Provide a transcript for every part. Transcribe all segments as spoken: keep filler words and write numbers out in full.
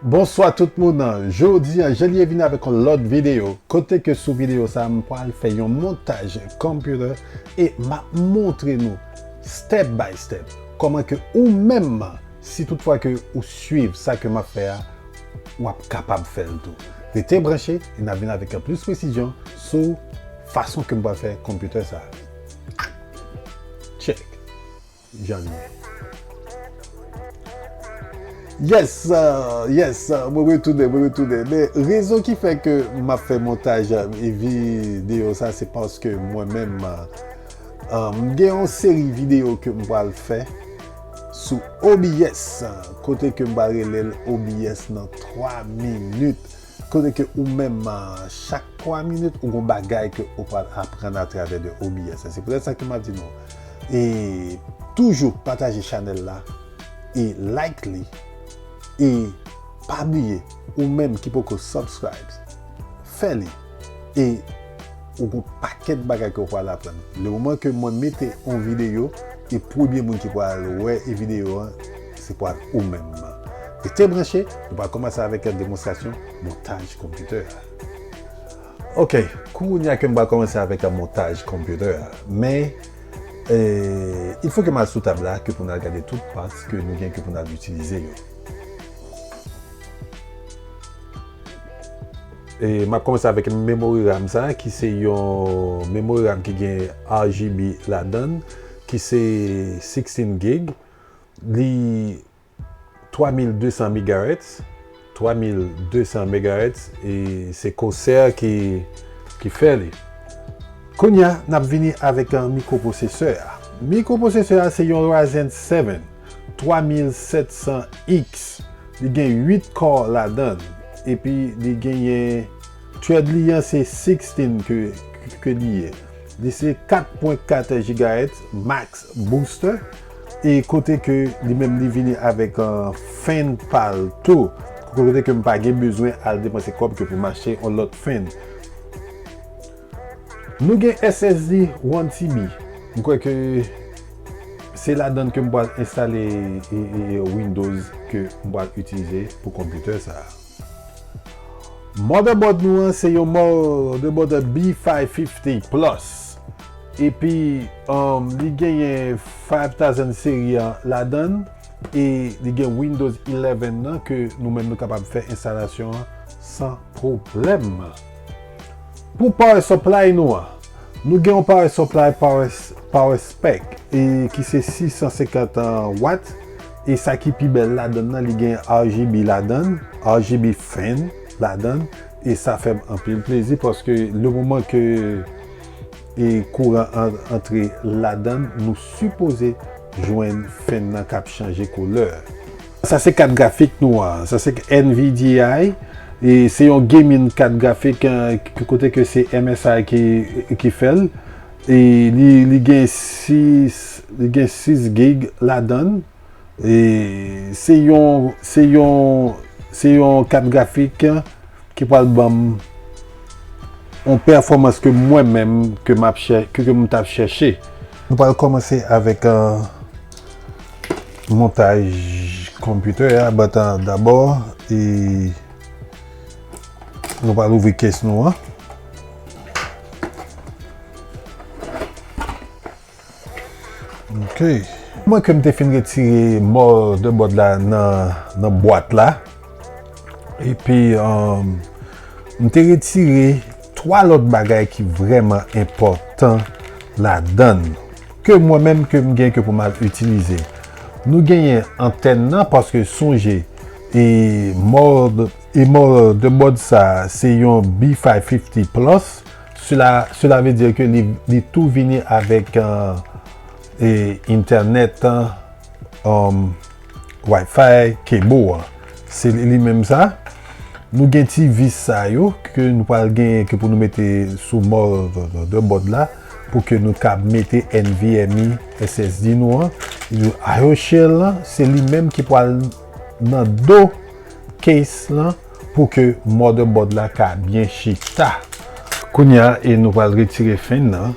Bonswa tout moun. Jodi a, Jelie vini avèk yon lòt videyo. Kote ke sou videyo sa, m pral fè yon montaj computer e m ap montre nou step by step kòman ke ou menm, si toutfwa ke ou swiv sa ke m ap fè a, w ap kapab fè l tou. Rete branche e n ap vin avèk plis presizyon sou fason ke m pral fè computer sa. Check. Jan l ye. Yes, uh, yes, uh, mwen retounen, mwen retounen. Men rezon ki fè ke m ap fè montaj, uh, videyo sa, se paske mwen menm, uh, uh, m gen yon seri videyo ke m pral fè sou O B S, uh, kote ke m pral rele l O B S nan twa minit. Kote ke ou menm, uh, chak twa minit, ou gon bagay ke ou pral aprann atravè de O B S. Se poutèt sa ke m ap di nou, e toujou pataje chanèl la, e like li, e pa bliye, ou menm ki poko subscribe, fè li, e ou gon pakèt bagay ke ou pral aprann. Le moman ke mwen mete yon videyo, e premye moun ki pral wè e videyo an, se pral ou menm. Rete branche, nou pral kòmanse avèk yon demonstrasyon montaj computer a. Ok, kounye a ke m pral kòmanse avèk yon montaj computer a. Men, eh, il faut que m al sou tab la, ke pou n al gade tout parts ke nou gen ke pou n al itilize yo. E m ap kòmanse avèk memory RAM sa, ki se yon memory RAM ki gen R G B ladan l, ki se sixteen gig. Li twa mil de san megahertz, twa mil de san megahertz, e se Corsair ki, ki fè li. Kounye a, n ap vini avèk, uh, mikroprosesè a. Mikroprosesè a se yon Ryzen seven, twa mil sèt san X. Li gen uit core ladan l. Epi li genyen thread li an se sixteen ke, ke li ye. Li se kat pwen kat gigahertz max booster. E kote ke li menm li vini avèk, uh, fan pa l tou. Kote ke m pa gen bezwen al depanse kòb ke pou m achte yon lòt fan. Nou gen S S D one T B. M kwè ke se ladan l ke m pral enstale, e, e, Windows ke m pral itilize pou computer sa. Motherboard nou an se yon motherboard B five fifty Plus. Epi, um, li genyen five thousand seri an ladan l. E li gen Windows eleven nan ke nou menm nou kapab fè enstalasyon an san pwoblèm. Pou power supply nou an, nou gen yon power supply, power, power spec, e ki se six cent cinquante watt. E sa ki pi bèl ladan l nan, li gen R G B ladan l, R G B fan ladan l, e sa fè m anpil plezi paske le moman ke e kouran an, antre ladan l, nou sipoze jwenn fan nan k ap chanje koulè. Sa se kat grafik nou an. Sa se N V D I. E se yon gaming kat grafik, eh, k-, kote ke se M S I ki, ki fè l. E li, li gen sis, li gen sis gig ladan l. E se yon, se yon, se yon kat grafik ki pral ban m yon pèfòmans ke mwen menm, ke m ap chè-, ke, ke m t ap chèche. Nou pral kòmanse avèk, euh, montaj computer a, but, euh, dabò, e nou pral ouvri case nou an. Ok. Mwen ke m te fin retire motherboard la nan, nan bwat la. Epi, um, m te retire twa lòt bagay ki vrèman enpòtan ladan l. Ke mwen menm ke m gen ke pou m al itilize. Nou genyen antèn nan paske sonje e mother-, e motherboard sa se yon B five fifty Plus. Cela, cela veut dire que li, li tou vini avèk, euh, e, internet, um, Wi-Fi, cable an. Se li, li menm sa. Nou gen ti vis sa yo ke nou pral gen ke pou nou mete sou motherboard la pou ke nou ka mete N V M E S S D nou an. IO shell lan, se li menm ki pral nan do case lan pou ke motherboard la ka byen chita. Kounye a, e nou pral retire fan nan.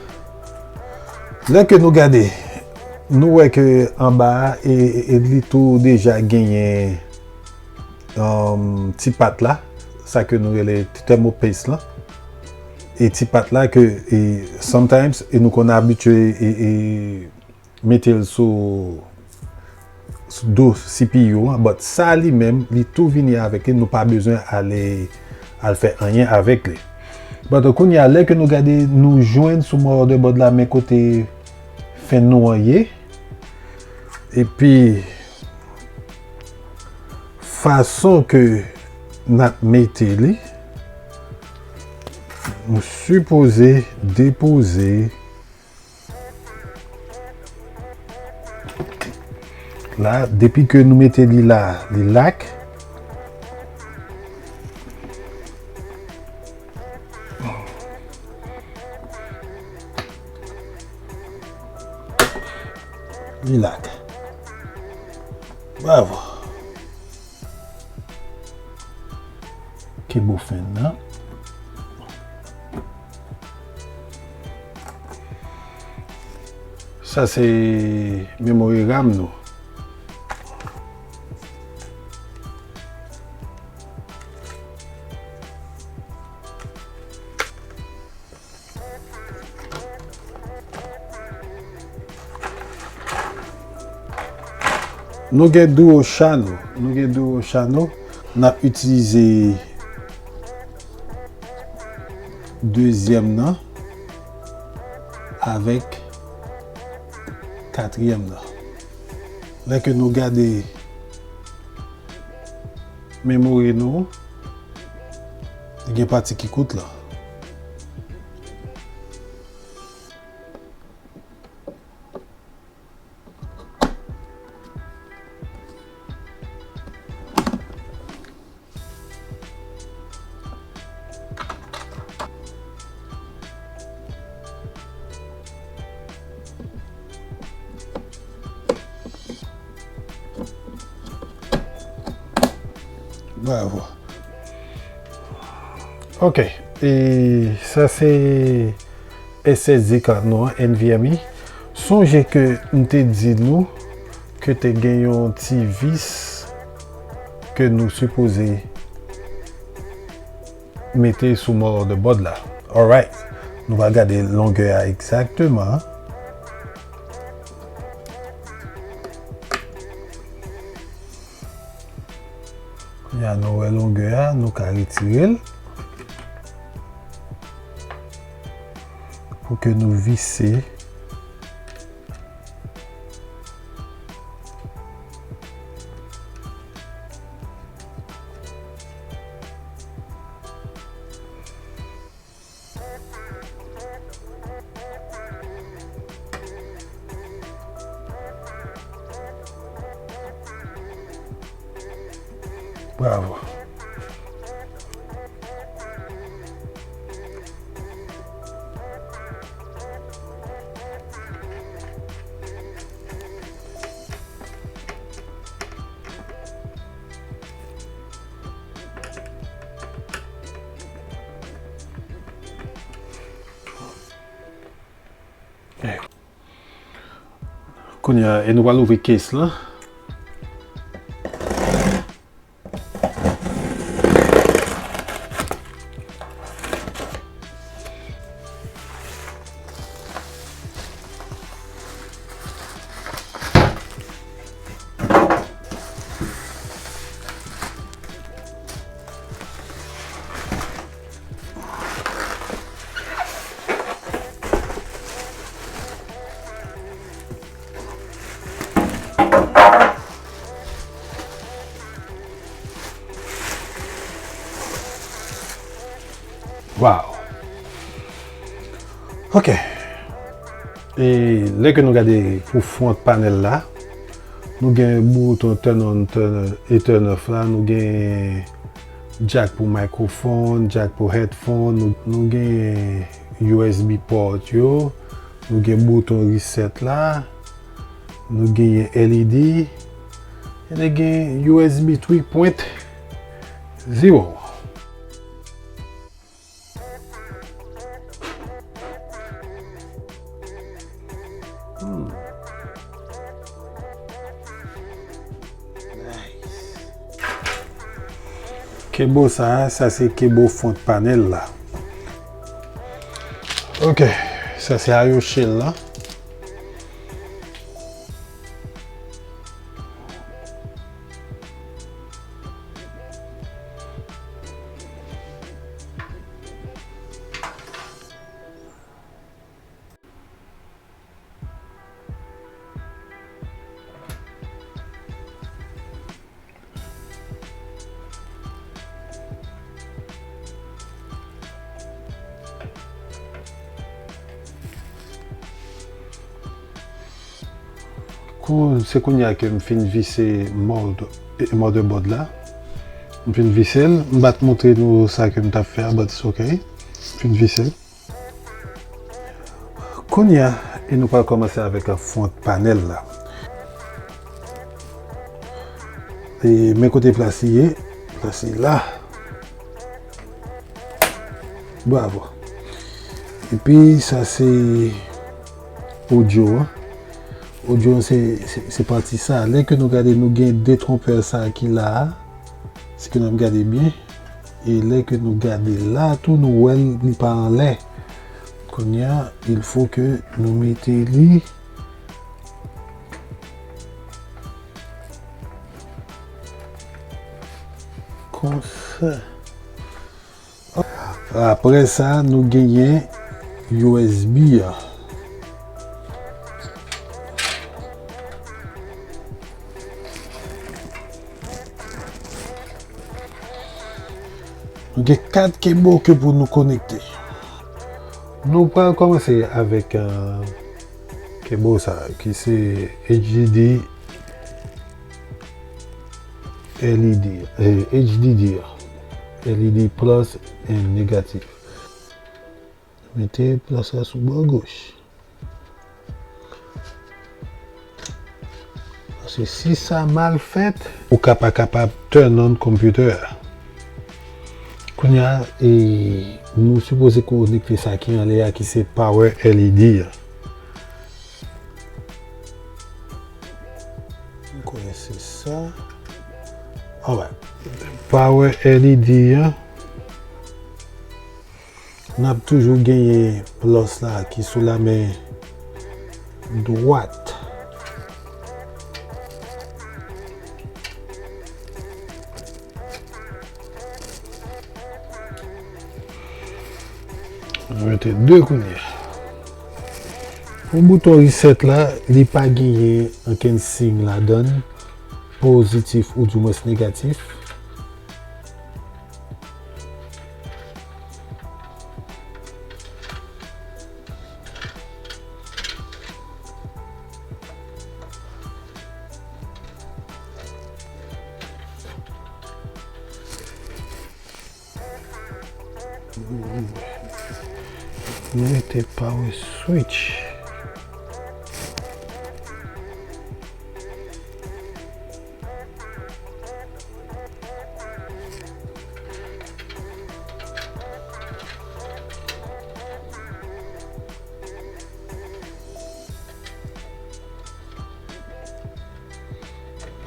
Lè ke nou gade, nou wè ke anba a, e, e, e li tou deja genyen um, ti pat la, sa ke nou rele thermal paste lan. E ti pat la ke, e, sometimes, e nou konn abitye, e, e, mete l sou, sou do C P U an, but sa li menm, li tou vini avèk li, nou pa bezwen ale, al fè anyen avèk li. But kounye a, lè ke nou gade, nou jwenn sou motherboard la, men kote fen nou an ye. Epi, fason ke n ap mete li, nou sipoze depoze la, depi ke nou mete li la, li lak. Li lak. Bravo. Kenbe fen nan. Sa se memory RAM nou. Nou gen dual channel. Nou gen dual channel. N ap itilize dezyèm nan avèk katriyèm nan. Lè ke nou gade memory nou, li gen pati ki kout la. Bravo. Ok, e sa se S S D card nou an, NVMe. Sonje ke m te di nou ke te gen yon ti vis ke nou sipoze mete sou motherboard la. Alright. Nou va gade longè a egzakteman. Kounye a nou wè longè a, nou ka retire l pou ke nou vise. Bravo. Kounye a, e nou pral ouvri case lan. Wow. Ok. E lè ke nou gade pou front panel la, nou gen bouton turn on, turn, e turn off la, nou gen jack pou microphone, jack pou headphone, nou, nou gen U S B port yo, nou gen bouton reset la, nou genyen L E D, e nou gen U S B three point zero. Hmm. Nice. Kebo sa, sa se kebo front panel la. Ok, sa se ayo shell la. Kou, se kounye a ke m fin vise mòd, motherboard la. M fin vise l, m pa t montre nou sa ke m t ap fè a, but it's ok. M fin vise l. Kounye a, e nou pral kòmanse avèk front panel la. E men kote plas li ye, plas li la. Bravo. Epi sa se audio an. Audio an se, se, se pati sa. Lè ke nou gade, nou gen de trompè sa ki la a. Si ke n ap gade byen. E lè ke nou gade la tou, nou wè l, li pa anlè. Kounye a, il faut que nou mete li konsa. Apre sa, nou genyen U S B a. Nou gen kat kebo ke pou nou konekte. Nou pral kòmanse avèk, euh, kebo sa, ki se H D D L E D, eh, H D D, L E D plus and negatif. Mete plas la sou bò goch. Paske si sa mal fèt, ou ka pa kapab turn on computer a. Kounye a, e, nou sipoze konekte sa ki anlè a, ki se power L E D a. M kwè se sa. Alright. Power L E D a. N ap toujou genyen plus la ki sou la men dwat. Mwen mete de kounye a. Pou bouton reset la, li pa genyen ankenn siy ladan l, pozitif oudimwens negatif. Mete power switch.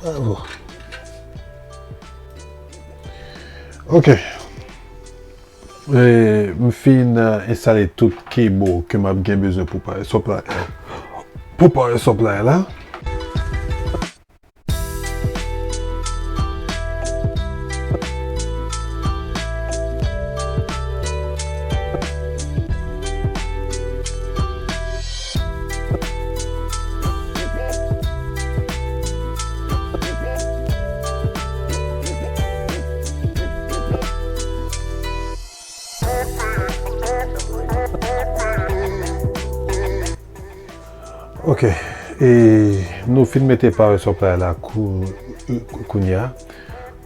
Bravo. Ok. E, m fin, e, enstale tout kebo ke m ap gen bezwen pou power supply, pou power supply la. Ok, e nou fin mete power supply la kou-, kounye a.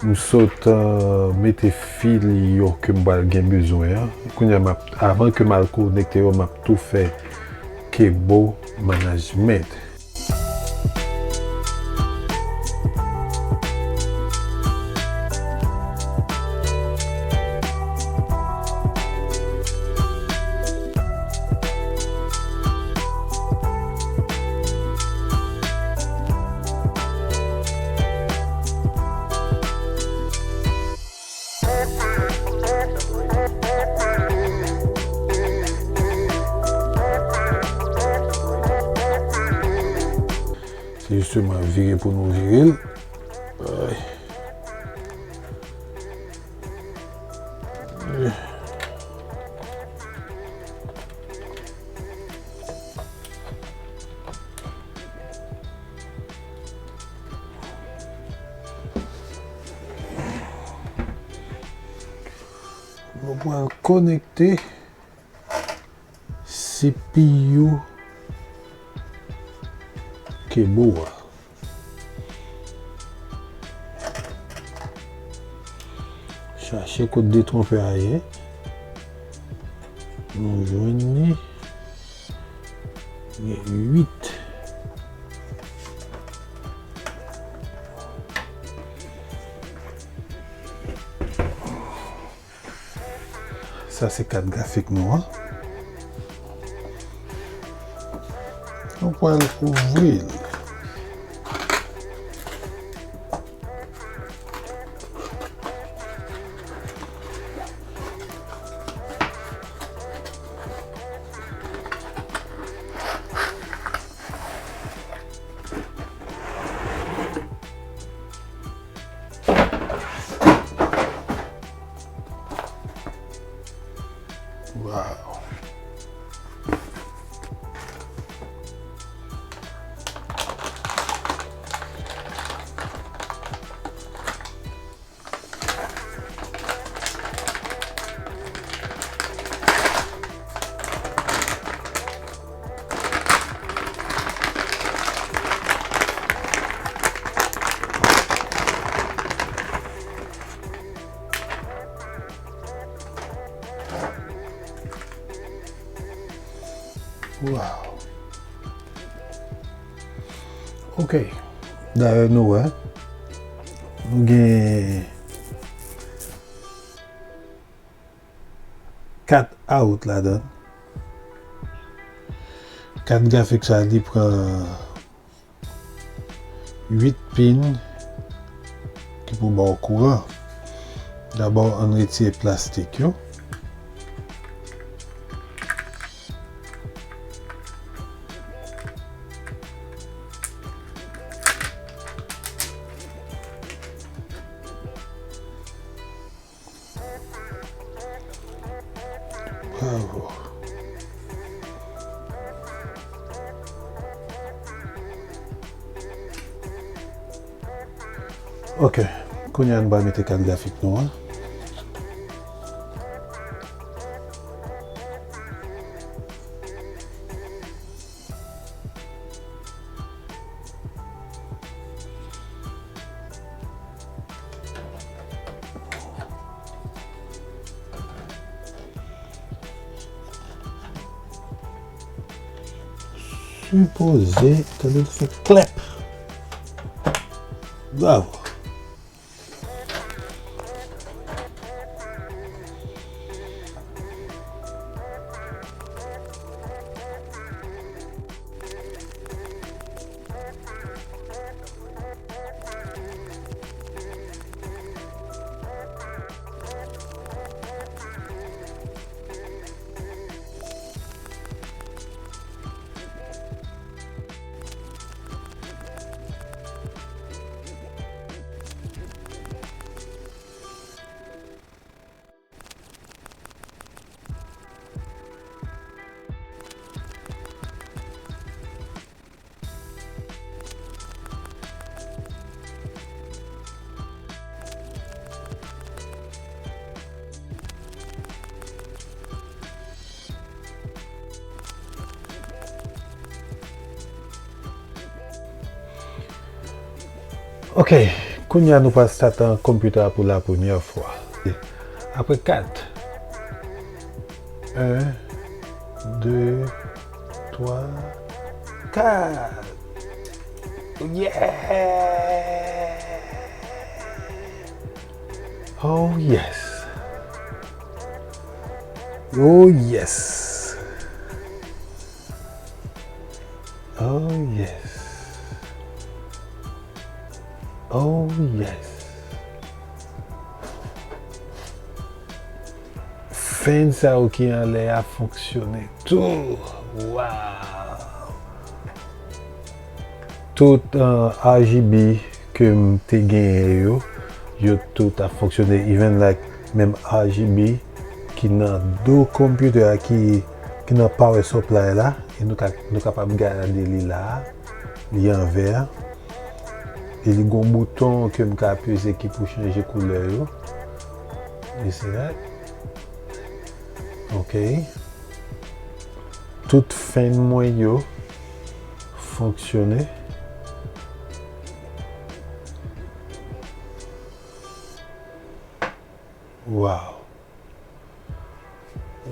M sot, eh, mete fil yo ke m pral gen bezwen an. Kounye a, m ap, avan ke m al konekte yo, m ap tou fè cable management. Jisteman, vire pou nou vire l. Ay. Nou pral konekte C P U cable a. Chache kot detwonpè a ye. Nou jwenn li. Gen uit. Sa se kat grafik nou an. Nou pral ouvri l. Wow. Wow. Ok. Dayè nou wè. Nou gen kat out ladan. Kat grafik sa li pran uit pin ki pou ba w kouran. Dabò, ann retire plastik yo. Bravo. Ok, kounye a nou pral mete kat grafik nou an. Sipoze, tande l fè klèp. Bravo. Ok, kounye a nou pral start an konpita pou la premyè fwa. Apre kat. En, de, twa, kat. Yeah! Oh yes. Oh yes. Oh yes. Oh yes. Fan sa yo ki anlè a fonksyone tou. Wow. Tout uh, R G B ke m te genyen yo, yo tout ap fonksyone, even like menm R G B ki nan do konpitè a, ki, ki nan power supply la, e nou, ka, nou kapab gade li la, li an vè, e li gon bouton ke m ka apeze ki pou chanje koulè yo. You see that? Ok. Tout fan mwen yo fonksyone. Wow.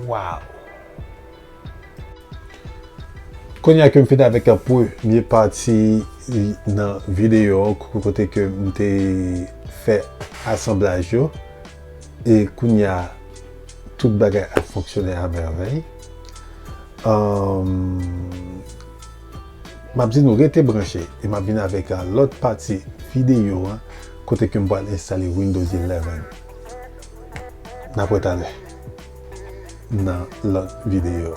Wow. Kounye a ke m fin avèk premye pati nan videyo kote ke m te fè asanblaj yo, e kounye a tout bagay ap fonksyone a mèvèy. M ap di nou rete branche e m ap vin avèk lòt pati videyo an kote ke m pral enstale Windows eleven. N ap wè talè nan lòt videyo.